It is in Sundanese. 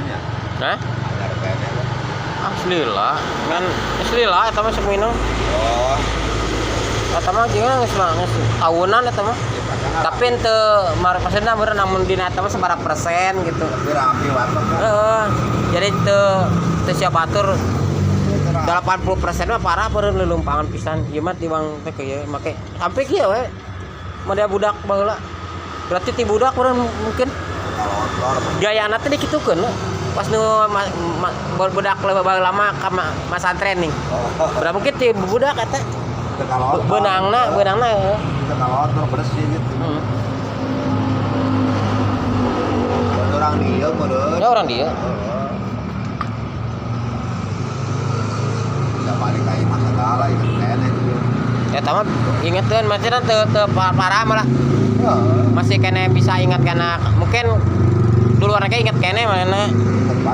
Benernya. Hah? Anyar keneh lah. Asli lah, ngan asli lah eta mah sok minum. Oh, Eta mah jeung geus mah geus tahunan eta mah. ya pasang. Tapi ente maksudna meureun namun dina eta mah sabaraha persen gitu. Tapi rapi warna kan. Heeh. Jadi teu teu siap atur 80% mah parah meureun lelumpangan pisan. Ieu mah tiwang teh kieu make sampai kieu we. Model budak baheula. Berarti ti budak meureun mungkin Kalau gayana teh dikitukeun we. Pas nu budak baheula mah ka masantren nih. Oh, Berapa mungkin ti budak eta kalau beunangna beunangna heuh. Kalau bersih gitu. Buat orang dia meureun. Ya orang dia. Heeh. Bisa balik ka imah segala inget keneh gitu. Eta mah ingeteun maksudna teu teu parah malah Heeh. masih kene bisa ingat karena mungkin dulu orangnya inget kene mana. Inget.